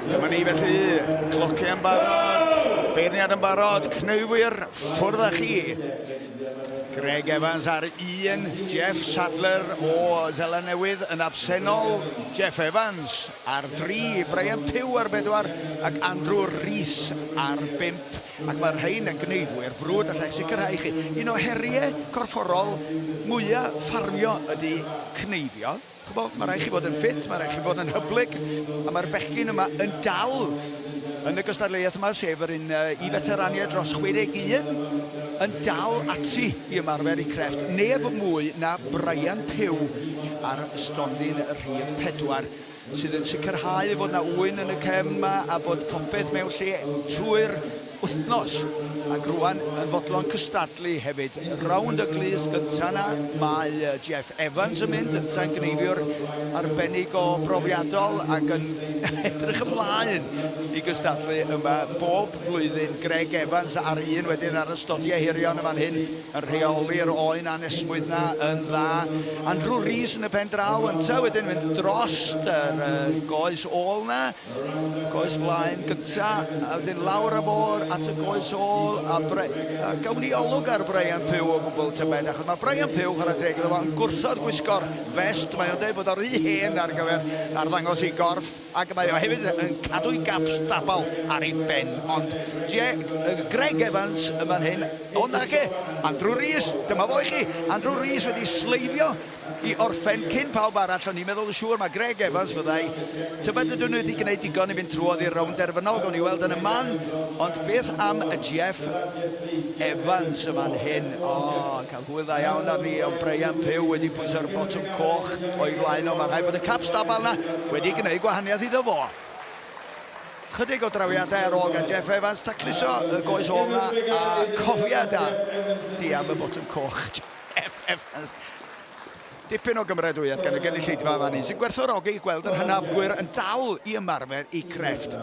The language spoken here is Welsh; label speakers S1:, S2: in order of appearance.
S1: Dyma ni felly, clociau yn barod, beirniad yn barod, cneifwyr, ffwrdd â chi. Greg Evans ar un, Jeff Sadler o Zeland Newydd yn absennol, Jeff Evans ar dri, Brian Pugh ar bedwar ac Andrew Rees ar bump. Ac mae'r rhain yn gneifwyr brwd, alla i sicrhau i chi. Un o heriau corfforol mwyaf ffarmio ydy cneifio. Ch'bo, ma' rai' chi fod yn ffit, ma' rai' chi fod yn hyblyg, a ma'r bechgyn yma yn dal yn y gystadleuaeth yma, sef yr un i feteraniaid dros 61, yn dal ati i ymarfer eu crefft. Neb mwy na Brian Pugh ar stondin rhif 4, sydd yn sicrhau fod 'na ŵyn yn y cefn 'ma a bod popeth mewn lle trwy'r wythnos, ac rwan yn fodlon cystadlu hefyd. Rownd y glust gynta 'na, mae Jeff Evans yn mynd, yntau'n gneifiwr arbennig o brofiadol ac yn edrych ymlaen i gystadlu yma bob blwyddyn. Greg Evans ar un wedyn ar y stodiau hirion yn fan hyn yn rheoli'r oen anesmwyth 'na yn dda. Andrew Rees yn y pen draw yntau wedyn mynd drost yr goes ôl 'na. Goes flaen gynta, a wedyn lawr â fo at y goes ôl, a Bre- a gawn ni olwg ar Brian Pugh o gwbl tybed, achos mae Brian Pugh, chwarae teg iddo fo, yn gwrthod gwisgo'r fest, mae o'n dweud bod o'n rhy hen ar gyfer arddangos ei gorff, ac mae o hefyd yn cadw'i gap stabal ar ei ben. Ond Je- Greg Evans yn fan hyn, o nage, Andrew Rees, dyma fo i chi, Andrew Rees wedi sleifio i orffen cyn pawb arall, o'n i'n meddwl yn siŵr mae Greg Evans fyddai. Tybed ydyn nhw wedi gwneud digon i fynd trwodd i'r rownd derfynol, gawn ni weld yn y man. Ond beth am y Jeff Evans y fan hyn? O, cael hwyl dda iawn arni, ond Brian Pugh wedi pwyso'r botwm coch o'i flaen o. Mae rhaid bod y cap stabal 'na wedi gwneud gwahaniaeth iddo fo. Chydig o drawiadau ar ôl gan Jeff Evans, tacluso y goes ôl 'na, a cofia da di am y botwm coch. Evans. Dipyn o gymeradwyaeth gan y gynulleidfa fan hyn sy'n gwerthfawrogi gweld yr hynafgwyr yn dal i ymarfer eu crefft.